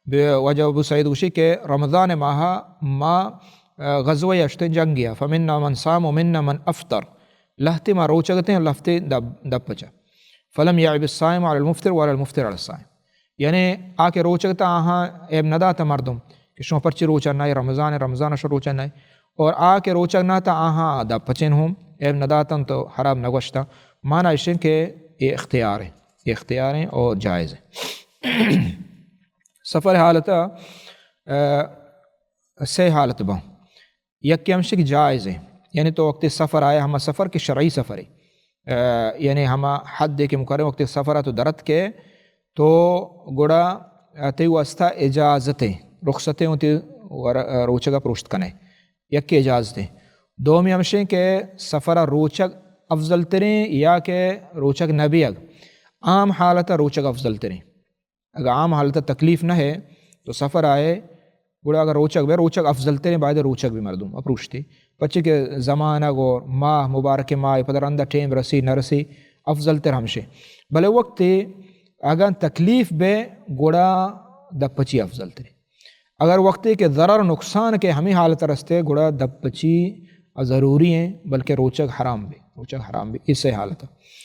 بہ واجہ ابو سعید گوشی کہ رمضان ماہ ما، آ، غزوہ اشتیں جنگیا، فمنا من صام ومنا من افطر، لہتے ما روچگ اتیں، لہتے دپ، دپ پچا۔ فلم یعب الصائم علی المفطر ولا المفطر علی الصائم۔ یعنی آ کہ روچگ تا آہاں عیب نہ داتا مردم کہ شما پرچی روچا نہ، رمضان، رمضان شو روچا نہ۔ اور آ کہ روچگ نہ تا آہاں دپ پچین ہوں عیب نہ داتن تو حرام نہ گوشتا۔ معنی اشیں کہ یہ اختیار ہے، یہ اختیار ہیں اور جائز ہے۔ سفر حالت، آ، سے حالت باں۔ یکے ہمشی کہ جائز ہے، یعنی تو وقت سفر آئے، ہما سفر کہ شرعی سفر ہے، آ، یعنی ہما حد ہے کہ مقرر وقت سفر تو درت کے تو گڑا تئی واسطہ اجازت ہے، رخصت ہے، تی ور-، روچگا پروشت کنے، یکے اجازت ہے۔ دومی ہمشیں کہ سفر روچگ افضل تریں یا کہ روچگ نہ بیگ، عام حالت روچگ افضل تریں۔ اگر عام حالت تکلیف نہ ہے تو سفر آئے، گڑا اگر روچگ بے، روچگ افضل تریں، باید روچگ بھی مردم اپروشتی۔ پچے کہ زمانگ اور ماہ، مبارک ماہ، پدا رندہ ٹیم رسی نہ رسی، افضل تر ہمشے۔ بلے وقت اگر تکلیف بے، گڑا دپ پچی افضل تریں۔ اگر وقتے کہ ضرر نقصان کے ہمیں حالت رستے، گڑا دپ پچی ضروری ہیں، بلکہ روچگ حرام بے، روچگ حرام بے، اس سے حالت۔